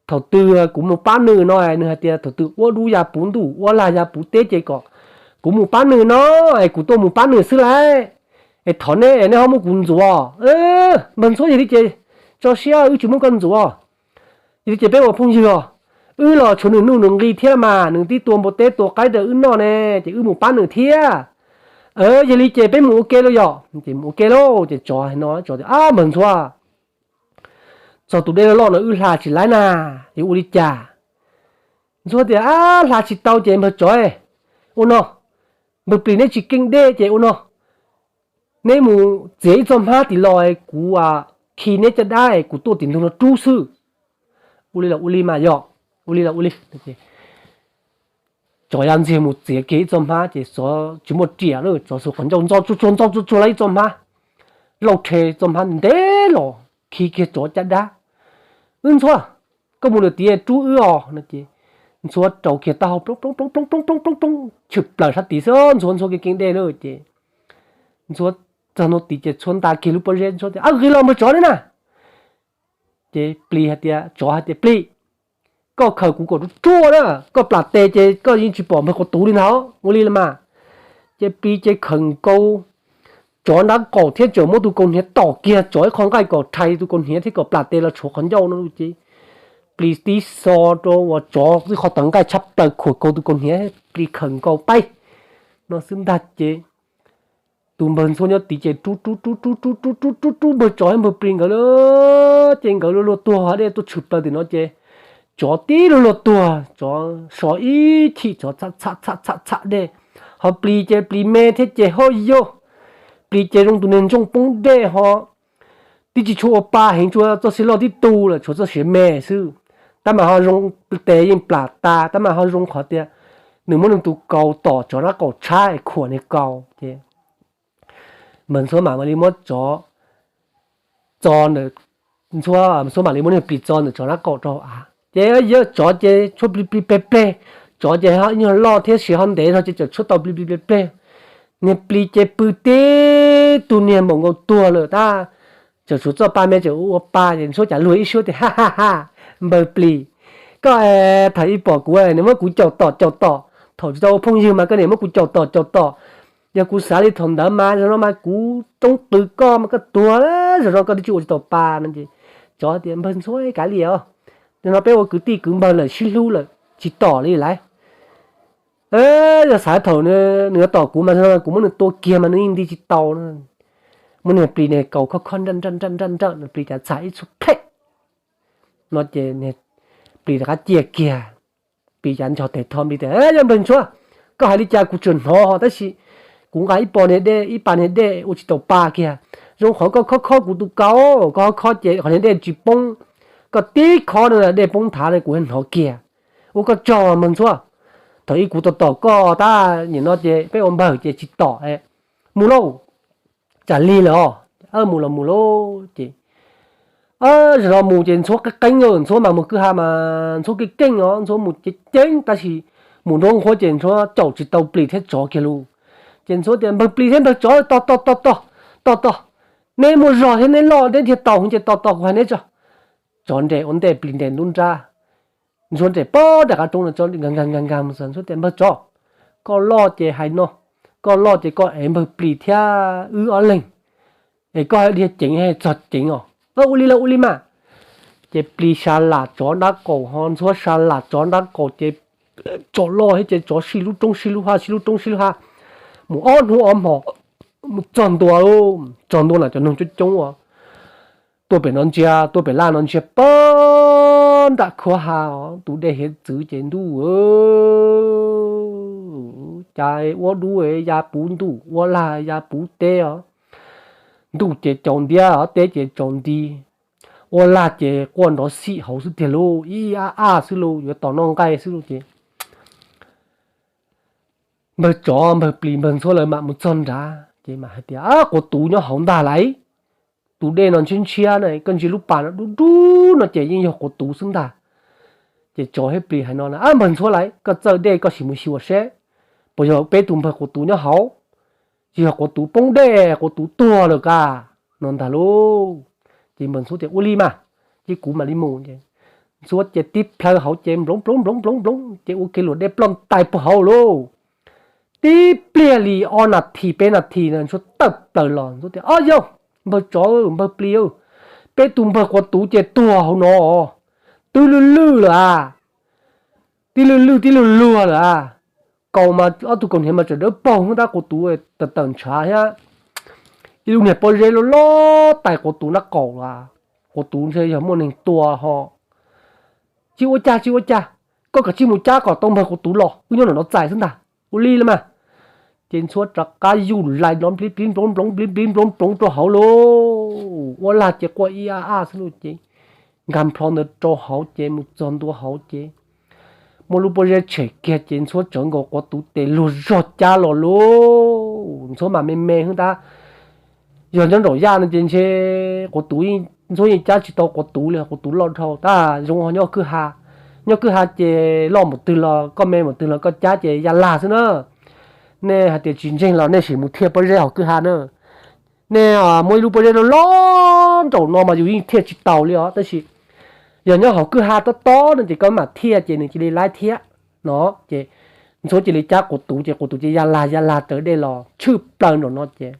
thaum twg kuv mus pab nws no, nws hais tias thaum twg ua dub ya puv ntuj ua lag ya puv teb ces kom kuv mus pab nws no, es kuv tuaj mus pab nws xwb lauj. Es thov neb, neb ho muab kuv ntxuav. Npawg ntxhuab, yog li ces tso siab, wb tsis muab koj ntxuav. Yog li ces peb ua phooj ywg os, wb los tshuav nws nuj nws nqi thiab mas, nws twb tua npua teb tua qaib rau wb noj ne, ces wb mus pab nws thiab. Yog li ces peb mus ua ke lauj yom. Ces mus ua ke lauj. Ces tsov hais no, tsov tias, Ab npawg ntxhuab, txog tus dej loj loj no wb hla tsis laib na, yuav ua li cas? Ntxhuab tias, Ab, hla tsis tau ces npawg tsov, ua no, npawg plis neb tsis keej dej ces ua no, neb mus txiav ib txoj hmab tim los, kuv khi neb caj dab, kuv tuaj tim ntug no rub xwb. Ua li los ua li mas yog, ua li los ua li. Tsov ya ntxiag mus txiav kiag ib txoj hmab ces tsov tsis muaj riam na, tsov xuas qhov ncauj ntxo tsuag tsuag ntxo tsuag tsuag lawm ib txoj hmab, lauj rhe txoj hmab ntev los khi kiag tsov caj dab. Wb ntxhuab, koj mus lawm tiav rub wb os no ces ntxhuab rau kiag taub hau ploog ploog ploog ploog ploog ploog ploog tshwm plaws sab tid xwb, ntxhuab ntxhuab keej keej dej na ces ntxhuab txog ntua tid ces ntxhuab nta kiag lub pob zeb ntxhuab tias, Ab, qis los npawg tsov ne na. Ces plis hais tias, tsov hais tias, Plis, koj khaws kuv kom ruaj ruaj na, koj plam tes ces koj yeej tsis pom npawg quav tuv li ntag, ua li los mas. Ces plis ces khawm nkaus tsov nrab qaum thiab tseem muab tus kaus hniav tom kiag tsov ib qho nqaij kom rhais tus kaus hniav thiab kom plam tes los tshuav qhov ncauj no ces plis tib so rau uas tsov ib qho tawv nqaij tshab plaws khuam nkaus tus kaus hniav, plis khawm nkaus paib no xwb ntag ces tus npawg ntxhuab nyob tid ces rub rub rub rub rub rub rub rub rub npawg tsov thiab npawg plis nkawd lawm ces nkawd luag luag tuag, dej tuaj tshwm plaws tim no ces tsov tib luag luag tuag, tsov so ib chim tsov txham txham txham txham dej, ho plis ces plis me thiab ces ho yog plis ces zoo tus niag ntsooj poob dej ho tib tsis tshua ua pa heev, tsuas txoj sia loj tib tug lawm, tshuav txoj sia me xwb. Tab mas ho zoo tes yeej plam tas, tab mas ho zoo qhov tias nws muab nws tus kaus tom tsov nrab qaum tshab es khuam nws kaus ces npawg ntxhuab mam li muab tsov txo ntawm, ntxhuab, ntxhuab mam li muab niag plis txo ntawm tsov nrab qaum rau av ces yog tsov ces tshuav plis plis pleg pleg, tsov ces ho nyuag loj thiab sis ho ntev zog ces tseem tshuav tau plis plis pleg pleg. Niag plis ces pw tib tug niag npaum nkaus tuag lawm tab, tseem tshuav txoj pa me tseem ua pa ces ntxhuab cas luag ib suab tias, Ha ha ha, npawg plis, koj thaum ib pom kuv nws muab kuv caum tom caum tom, thaum tsis tau ua phooj ywg mas koj niam muab kuv caum tom caum tom. Yog kuv xav li thaum ntawd mas zaum no mas kuv roob qw koj mas koj tuag, zaum no koj twb tsis ua tsis tau pa no ces tsov tias, Npawg ntxhuab, kav liam os, no peb ua kwv tij kwv npawg lawm sib hlub lawm tsis tom li lauj. Yog xav thaum nws yuav tom kuv mas zaum no kuv muab nws tua kiag mas nws yeej nti tsis tau. Muab niag plis niag kaus khob khob nraj nraj nraj nraj nraj, plis cas txham ib txhub plhem no ces plis rov qab ciaj kiag. Plis cas nchog tes tho plis tias, Yog npawg ntxhuab, koj hais li cas kuv tseem hnov ho tab sis kuv nqa ib po niag dej, ib pas niag dej ua tsis tau pa kiag. Zoo qhov koj khob khob kuv tus kaus, koj khob khob ces qhov niag dej tsis poob, koj tib khob no dej poob nthav no kuv hnov kiag. Ua koj tsaug npawg ntxhuab, thaum ub kuv tos tos koj tab nim no ces peb ua npawg ces tsis tom. Mus lauj, tsam lig lawm os, mus los mus lauj ces zaum no mus ces ntxhuab qeeb qeeb, ntxhuab mas mus kwj ha mas ntxhuab keej keej os, ntxhuab mus ceev ceev tab sis mus nruab nqhuab ces ntxhuab caum tsis tau plis thiab tsov kiag lauj. Ces ntxhuab tias, Npawg plis thiab npawg tsov, tos tos tos tos tos tos, neb muaj zog thiab neb loj neb thiaj tau heev ces tos tos kuv hais neb tso. Tsov nres ua ntej, plis nres ntub nrab, ntxhuab nres pob nram qab roob no, tsov nkag nkag nkag nkag mus txog ntxhuab tias, Npawg tsov, koj loj ces hais no, koj loj ces koj ev npawg plis thiab wb ob leeg, es koj dhia ceev txog ceev os. Ua li los ua li mas. Ces plis sa lam tsov nrab qaum ho ntxhuab sa lam tsov nrab qaum ces tsov loj thiab ces tsov sib lub roob sib lub hav sib lub roob sib lub hav mus ob hnub ob hmo, mus txog ntua, txog ntua na cov noog coob coob os, tuaj pem no ntsia tuaj pem laj no ntsia pob nram khuab ha os, tus dej hiav txwv ces ntuj, cas ua dub ya puv ntuj, ua lag ya puv teb os. Ntuj ces caum ntiab os, teb ces caum nti. Ua lag ces quaj nrov xim hauv xwb tiag lauj, ib ab ab xwb lauj, yuav tos noj nqaij xwb lauj ces npawg tsov npawg plis npawg ntxhuab lawv mam mus txog nrad ces mam hais tias, Quav tuv nyob hauv ntag lauj. Tus dej no ntshiab ntshiab na, koj ntsia lub pas no dub dub no ces yeej yog quav tuv xwb ntag. Ces tsov thiab plis hais no na, Ab, npawg Ntxhuab, lawv koj txawj dej koj sim mus xyuas seb puas yog peb tus npawg Quav Tuv nyob hauv, tsis yog Quav Tuv poob dej Quav Tuv tuag lawm ka, no ntag lauj. Ces npawg Ntxhuab tias, Ua li mas, ces kuv mam li mus. Ntxhuab ces tib plhaw hauv ces nploov nploov nploov nploov nploov ces ua kiag luam dej ploj ntais puag hauv lauj. Tib pliag li ob nas this peb nas this na Ntxhuab tawm plaws los, Ntxhuab tias, Ob yog, npawg tsov, npawg plis, peb tus npawg Quav Tuv ces tuag hauv no, twb lwj lwj lawm a, tib lwj lwj tib lwj luag lawm a. Kaus mas ob tug kaus hniav mas tseem dawb paug, tab Quav Tuv tawm tawm ntshav thiab. Ib lub niag pob zeb loj loj tais Quav Tuv nab qaum a. Quav Tuv ntshe yog muaj neeg tua ho. Tsis ua cas, tsis ua cas, koj kav tsij mus cab kom tau npawg Quav Tuv los, wb nyob nram no txais xwb ntag. Ua li los mas. Ces Ntxhuab rov qab yuj lais nploov nploov nploov nploov nploov nploov nploov nploov rau hauv lauj. Ua lag ces quaj ib a a xwb lauj. Ces nkag nplho ntawd rau hauv ces mus txog ntua hauv ces muaj lub pob zeb tshem kiag ces Ntxhuab tsawv nkaus Quav Tuv tes luag zog cab los lauj. Ntxhuab mas me me xwb tab, yog nyob nraum yaj no ces ntshe Quav Tuv, Ntxhuab yeej cab tsis tau Quav Tuv li, Quav Tuv loj dhau tab. Zoo ho nyob kwj ha, nyob kwj ha ces loj npaum twg los koj me npaum twg los koj cab ces ya lag xwb na. Nej hais tias tsis ntseeg los nej sim mus thiaj pob zeb hauv kwj ha na. Nej muaj ib lub pob zeb loj loj nraum no mas yus yeej thiaj tsis taus li os, tab sis yog nyob hauv kwj ha tob tob no ces koj mam thiaj ces nws cia li laib thiab no. Ces Ntxhuab cia li cab Quav Tuv ces Quav Tuv ces ya lag ya lag raws dej los tshwj plaws nraum no ces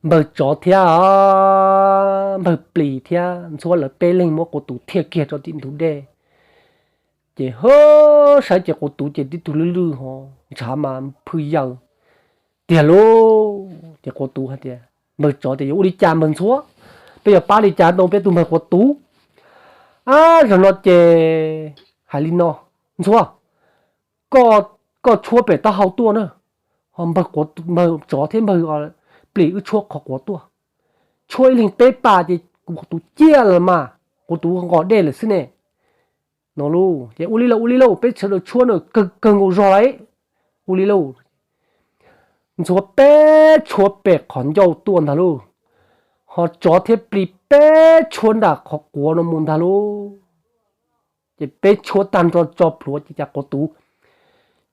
npawg tsov thiab npawg plis thiab Ntxhuab lawv peb leeg muab Quav Tuv thiaj kiag rau tim ntug dej. Ces hwb, saib ces Quav Tuv ces tib tug lwj lwj ho, ntshav mas phwj yaws tiag lauj. Ces Quav Tuv hais tias, npawg tsov tias, Yuav ua li cas npawg Ntxhuab? Peb yuav pab li cas rau peb tus npawg Quav Tuv? Ab, zaum no ces hais li no, Ntxhuab, koj tshuab pem taub hau tuaj na, ho npawg tsov thiab npawg plis wb tshuab qhov quav tuaj. Tshuab ib leeg peb pas ces kuv tus ciaj lawm mas, kuv tus nqos dej lawm xwb ne. No lauj, ces ua li lauj, ua li lauj, peb sawv daws tshuab na, kawg nkaus zog lauj. Ua li lauj, Ntxhuab peb tshuab pem qhov ncauj tuaj ntag lauj, ho tsov thiab plis peb tshuab nram qhov quav no mus ntag lauj. Ces peb tshuab tag nrho tso plhuav ces cas Quav Tuv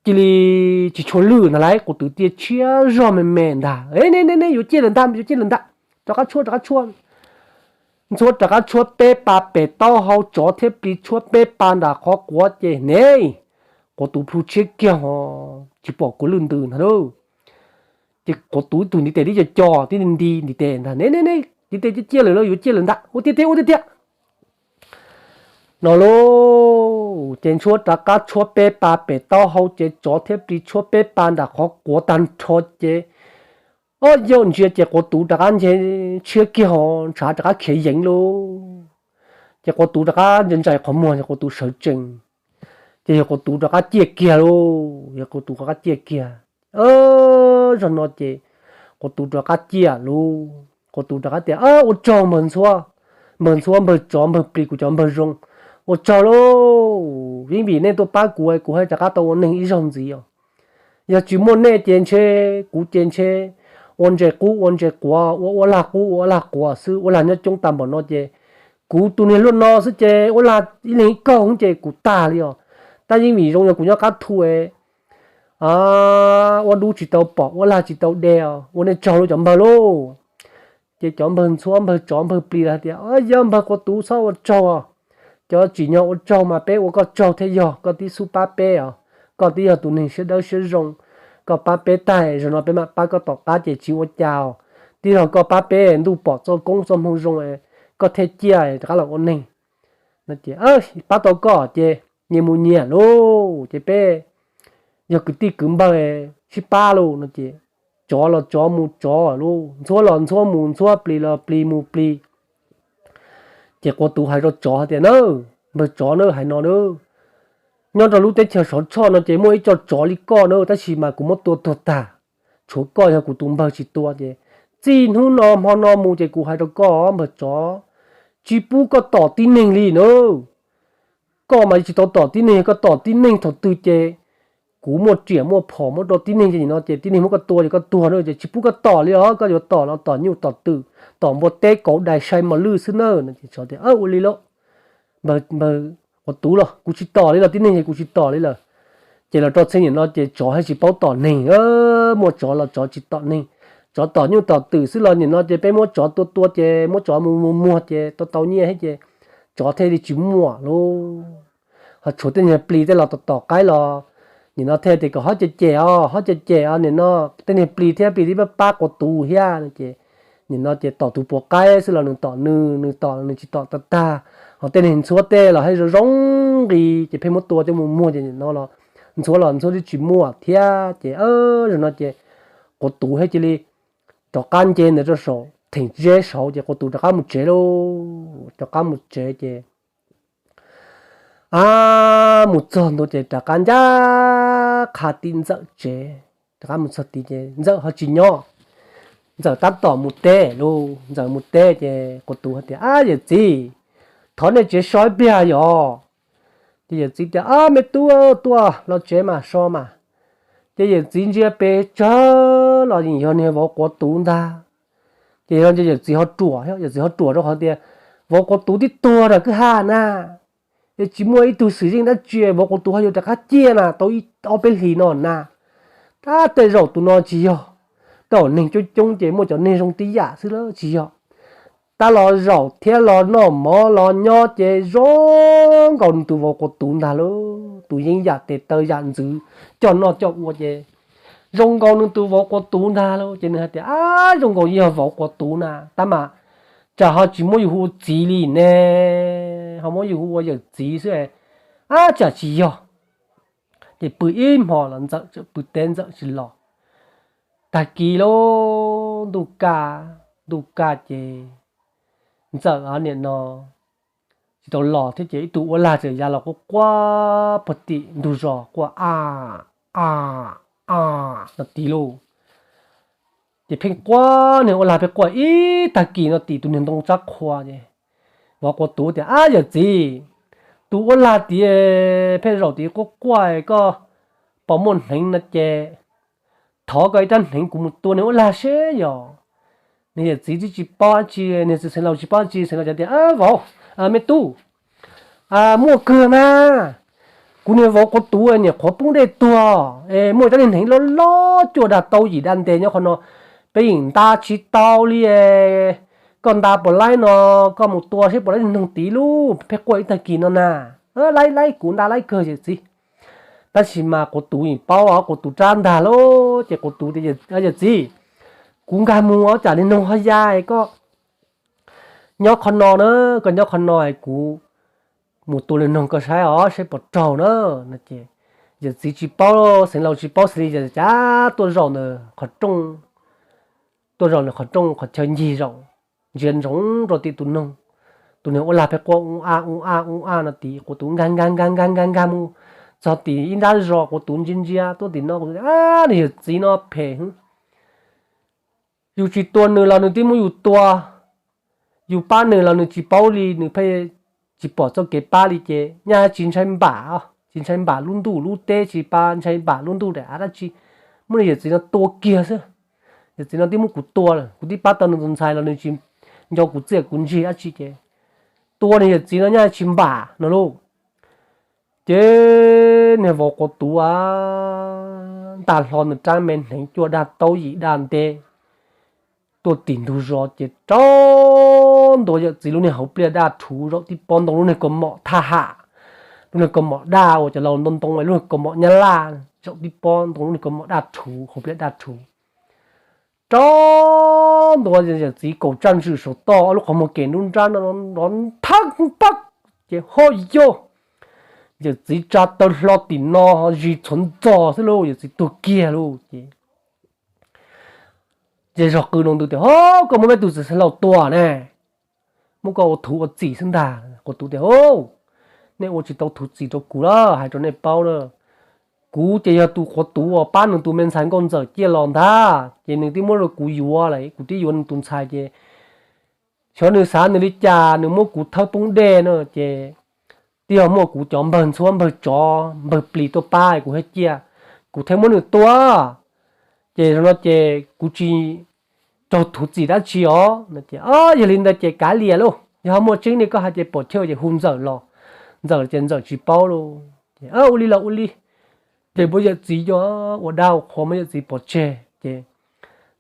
cia li tsis tshua lwj ntag lauj, Quav Tuv cia li tshiab zog me me ntag. Ne ne ne, yuav ciaj lawm ntag, yuav ciaj lawm ntag, rov qab tshuab, rov qab tshuab. Ntxhuab rov qab tshuab peb pas pem taub hau, tsov thiab plis tshuab peb pas nram qhov quav ces ne, Quav Tuv plhu tshiab kiag ho tsis pom kuv lwj ntws ntag lauj. Ces Quav Tuv ib tug ntiv tes tib co co tib nti nti ntiv tes ntag, ne ne ne, ntiv tes ciaj ciaj lawm lauj, yuav ciaj lawm ntag, ua tiag tiag, ua tiag tiag. No lauj, ces Ntxhuab rov qab tshuab peb pas pem taub hau ces tsov thiab plis tshuab peb pas nram qhov quav tag nrho ces, ob yog ntsia ces Quav Tuv rov qab nce tshiab kiag ho ntshav rov qab khiav yeev lauj. Ces Quav Tuv rov qab ntsais ntsais qhov muag ces Quav Tuv sawv tsees. Ces yog Quav Tuv rov qab ciaj kiag lauj, yog Quav Tuv rov qab ciaj kiag. Zaum no ces Quav Tuv rov qab ciaj lauj, Quav Tuv rov qab tias, Ua tsaug npawg Ntxhuab, npawg Ntxhuab, npawg tsov, npawg plis, kuv cov npawg zoo, ua tsaug lauj. Vim vim nej tuaj pab kuv, kuv thiaj rov qab tau ua neeg ib zaug ntxiv os. Yog tsis muaj nej ces ntshe kuv ces ntshe ua ntses qub ua ntses quav, ua ua lag qub ua ua lag quav xwb, ua lag nyob coob tag npaum no ces kuv tus niag luaj no xwb ces ua lag ib leeg ib kaug ces kuv tag li os. Tab yeej vim zoo yog kuv nyob qab thu, ua dub tsis tau pom, ua lag tsis tau de os, ua nej tsaug lauj cov npawg lauj. Ces cov npawg Ntxhuab, npawg tsov, npawg plis lawv hais tias, Yog npawg Quav Tuv, txhob ua tsaug os. Cov tsim nyog ua tsaug mas peb ua koj tsaug thiaj yog, koj tib xub pab peb os. Koj twb yog tus neeg siab dawb siab zoo, koj pab peb tag, zaum no peb mam pab koj tom qab ces tsis ua cas os. Twb yog koj pab peb ntuj pom txoj koob txoj hmoo zoo, koj thiaj ciaj rov qab los ua neeg. Pab tau koj ces nyias mus nyias lauj, ces peb yog kwv tij kwv npawg sib pab lauj no ces tsov los tsov mus tsov lauj, Ntxhuab los Ntxhuab mus Ntxhuab, plis los plis mus plis. Ces Quav Tuv hais rau tsov tias, Na, npawg tsov na, hais no na, nyob rau lub teb chaws Suav Tshoj no ces muaj ib co tsov li koj na, tab sis mas kuv muab tua tuag tag, tshuav koj yog kuv tus npawg tsis tua ces txij hnub no hmo no mus ces kuv hais rau koj npawg tsov, tsis pub koj tom tib neeg li na. Koj mas tsis tau tom tib neeg, koj tom tib neeg thaum twg ces kuv muaj riam muaj phom muab rau tib neeg ces nim no ces tib neeg muab koj tua ces koj tuag na, ces tsis pub koj tom li os, koj yuav tom los tom nyuj tom twm, tom npua teb kauv dais sai mos lwj xwb na. Ces tsov tias, Ua li lauj, npawg, Quav tuv los kuv tsis tom li los tib neeg ces kuv tsis tom li lawm. Ces los rau txheej nim no ces tsov thiaj tsis paub tom neeg, muaj tsov los tsov tsis tom neeg, tsov tom nyuj tom twm xwb los nim no ces peb muab tsov tua tua ces muab tsov mus mus muag ces tau tau nyiaj thiab ces tsov thiaj li tsis muaj lauj. Ho tshuav tej niag plis tej los tom tom qaib los nim no thiaj tias kom ho cem cem os, ho cem cem os, nim no tej niag plis thiab plis twb pab pab quav tuv thiab no ces nim no ces tom tus puas qaib xwb los nws tom nws, nws tom nws tsis tom tag tag. Ho tej niag ntxhuab tej los thiaj zoo zoo nqi ces pheej muab tua coj mus muag ces nim no los ntxhuab los ntxhuab twb tsis muaj thiab ces zaum no ces quav tuv thiaj cia li rov qab nce ntawd rau saum theem zeb saud ces quav tuv rov qab mus tsev lauj. Rov qab mus tsev ces a, mus txog ntua ces rov qab ncaj qha tim Ntxawm tsev. Rov qab mus txog tid ces Ntxawm ho tsis nyob. Ntxawm tab tom mus teb lauj. Ntxawm mus teb ces quav tuv hais tias, Ab yawm txiv, thov nej tsev so ib pliag yom. Ces yawm txiv tias, Ab me tub, tuaj los tsev mas so mas. Ces yawm txiv ntsia pes tsawg los yeej yog niag vauv quav tuv ntag. Ces yog yawm txiv ho ruam, yawm txiv ho ruam rau qhov tias vauv quav tuv twb tuag rau kwj ha na. Es tsis muaj ib tug xwm txheej dab tsi, vauv quav tuv ho yuav rov qab ciaj na tau ib ob peb hlis no na. Tab tej zaum tus no tsis yog, tej zaum neeg coob coob ces muaj cov neeg zoo tib yam xwb lawm tsis yog. Tab los zaum thiab los noj mov los nyob ces zoo nkaus nws tus vauv quav tuv ntag lauj. Tus yeeb yam tes taw yam ntxwv coj noj coj ua ces zoo nkaus nws tus vauv quav tuv ntag lauj. Ces nws hais tias, Ab, zoo nkaus yog vauv quav tuv na, tab mas tsam ho tsis muab yus hu ua txiv li ne, ho muab yus hu ua yawm txiv xwb. Ab, tsam tsis yog. Ces pw ib hmo los Ntxawm txawm pw teb Ntxawm tsis los. Tag kis lauj, ntuj kaj, ntuj kaj ces Ntxawm nim no tsis tau los thiab ces ib tug uab lag txawm ya los quaj quaj puag tim ntug zos quaj a a a no tid lauj. Ces pheej quaj, niag uab lag pheej quaj ib tag kis no tim tus niag ntoo tsab qhua ces vauv quav tuv tias, Ab yawm txiv, tus uab lag tid pheej zaum tid quaj quaj, koj pom muaj hneev no ces thov koj ib rab hneev kuv mus tua niag uab lag seb yog. Niag yawm txiv twb tsis paub dab tsi, niag txiv xeev laus tsis paub dab tsi, xeev laus tias, Vauv, me tub, muaj kawg mas. Kuv niag vauv quav tuv nyuam qhuav poob dej tuag es muaj ib rab niag hneev loj loj cuaj dag tau yim dag ntev nyob qhov no, peb yeej nta tsis tau li. Koj nta puas laib no, koj mus tua seb puas laib niag noog tid lauj, pheej quaj ib tag kis no na. Laib laib, kuv nta laib kawg yawm txiv. Tab sis mas quav tuv yeej paub, quav tuv rab ntag lauj. Ces quav tuv tias, Yawm txiv, kuv nkag mus ua cas niag noog ho ya, koj nyob qhov no na, koj nyob qhov no es kuv mus tua niag noog koj saib os, saib puas raug na. No ces yawm txiv tsis paub, xeev laus tsis paub xws li, cas tuaj zaum ntawm qhov rooj, tuaj zaum ntawm qhov rooj qhov chaw ncig zaum, ntsia ntsoov rau tim tus noog. Tus niag uab lag pheej quaj u a u a u a no tid, quav tuv nkag nkag nkag nkag nkag nkag mus txog tim ib nrab zos, quav tuv ntsia ntsia tuaj tim no, quav tuv, Ab, niag yawm txiv no phem heev. Yus tsis tua nws los nws twb muab yus tua, yus pab nws los nws tsis paub li, nws pheej tsis pom txoj kev pab li ces nyaj tsis ntshai npam, tsis ntshai npam lub ntuj lub teb, tsis pab ntshai npam lub ntuj daim av dab tsi, muab niag yawm txiv no tua kiag xwb. Yawm txiv no twb muab kuv tua lawm, kuv twb pab tau nws tus ntxhais los nws tsis nco kuv txiaj kuv ntsig dab tsi ces tua niag yawm txiv no nyaj tsis npam no lauj. Ces niag vauv quav tuv nta hlo nws rab me hneev cuaj dag taub yim dag ntev tuaj tim ntug zos ces rau ntua yawm txiv lub niag hauv pliaj daj rhuv zaum tib pob ntoo lub niag kaus mom thaj ham, lub niag kaus mom daj uas cov laus ntoo ntoo lub niag kaus mom nyab laj, zaum tib pob ntoo lub niag kaus mom daj rhuv hauv pliaj daj rhuv. Rau ntua yawm txiv kaum tsaj ntswm saum toj, ob lub qhov muag kem nruab nrab no nrov thab pab, ces ho yog yawm txiv tsa taw hlo tim no zis txhuav ntxos xwb lauj, yawm txiv tuag kiag lauj. Ces ces zog qw rau ntawd tias, Ho, koj muab peb tus txiv xeev laus tua ne, muab koj ua thuv ua txim xwb ntag. Quav tuv tias, Ho, nej ua tsis tau thuv txim rau kuv lawm, hais rau nej paub na. Kuv ces yog tus quav tuv uas pab nws tus me ntxhais nkauj ntxawm ciaj los ntag, ces nws twb muab rau kuv yuav lawm, kuv twb yuav nws tus ntxhais ces xyov nws xav nws li cas nws muab kuv thawb poob dej no ces twb yog muaj kuv cov npawg ntxhuab npawg tsov npawg plis tuaj pab kuv thiaj ciaj, kuv thiaj muab nws tua. Ces zaum no ces kuv tsis raug thuv txim dab tsi os. Yog li ntawd ces kav liam lauj, yog ho muaj tseeb li koj hais ces pom chaw ces hu ntxawm los. Ntxawm ces Ntxawm tsis paub lauj. Ua li los ua li, ces muab yawm txiv coj ua dab ua qhua, muab yawm txiv pov tseg ces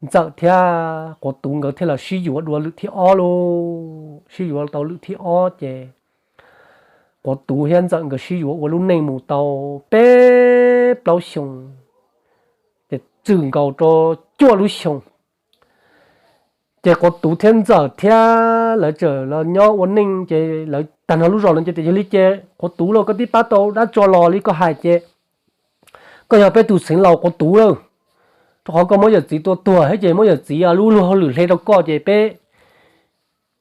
Ntxawm thiab Quav Tuv nkawd thiaj los sib yuav dua lwm thib ob lauj. Sib yuav tau lwm thib ob ces Quav Tuv thiab Ntxawm nkawd sib yuav ua lub neej mus tau peb plaub xyoo, ces txwm nkaus rau cuaj lub xyoo. Ces Quav Tuv thiab Ntxawm thiab lawv txawm los nyob ua neej ces lawv tag nrho lub zos no ces yog li ces Quav Tuv lauj, koj twb pab tau dab tso los li koj hais ces koj yog peb tus xeev laus Quav Tuv lawm, rau qhov koj muab yawm txiv tua tuag thiab ces muab yawm txiv lub luag hauj lwm hle rau koj ces peb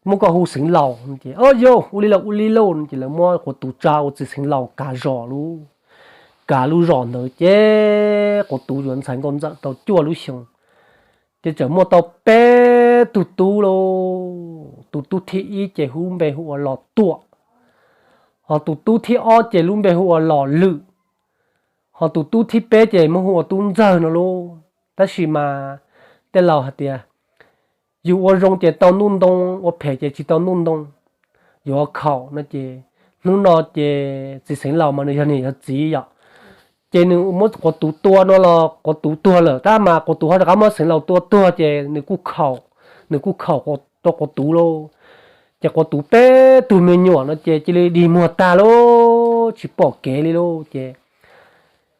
muab koj hu xeev laus. Ces o yau, ua li los ua li lauj, ces lawv muab Quav Tuv tsa ua txiv xeev laus kav zos lauj. Kav lub zos ntawd ces Quav Tuv yuav ntxhais nkauj Ntxawm tau cuaj lub xyoo, ces txawm muaj tau peb tug tub lauj. Tus tub thib ib ces hu npe hu ua Los Tuam, ho tus tub thib ob ces lub npe hu ua Los Lwm, ho tus tub thib peb ces muab hu ua Tub Ntxawg no lauj. Tab sis mas tej laus hais tias yus ua zoo ces tau ntuj ntoo, ua phem ces tsis tau ntuj ntoo. Yuav khaum no ces hnub no ces txiv xeev laus mas nws yog niam yog txiv yom, ces nws muab Quav Tuv tua no los Quav Tuv tuag lawm, tab mas Quav Tuv ho rov qab muab xeev laus tua tuag ces nws kuj khaum, nws kuj khaum rau Quav Tuv lauj. Ces Quav Tuv peb tug me nyuam no ces cia li dig muag tag lauj, tsis pom kev li lauj. Ces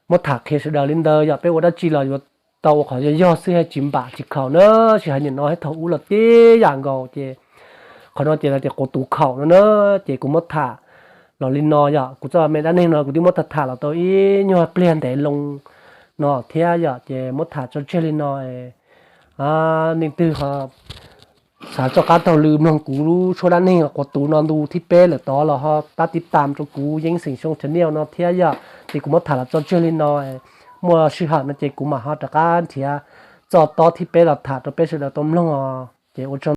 muab tham qhia sawv daws li ntawd yom, peb ua dab tsi los yuav tau ua qhov yog yog xwb, tsis npam tsis khaum na. Tsis hais nim no thiab thaum ub los tib yam nkaus ces qhov no ces tias Quav Tuv khaum no na. Ces kuv muab tham los li no yom, kuv txoj me dab neeg no kuv twb muab tham tham los tau ib nyuag pliag ntev loo no thiab yom, ces muab tham tso tseg li no. Leej twg xav txoj qab taug lw mloog kuv lub tshuab dab neeg Quav Tuv no ntu thib peb lawm tod los ho pab tiv tam rau kuv Yeeb Xeem Xyoo channel no thiab yom. Ces kuv muab tham los tso tseg li no, muaj sij hawm no ces kuv mam ho rov qab nrhiav txoj tob thib peb los tham rau peb sawv daws tau mloog os. Ces ua tsaug.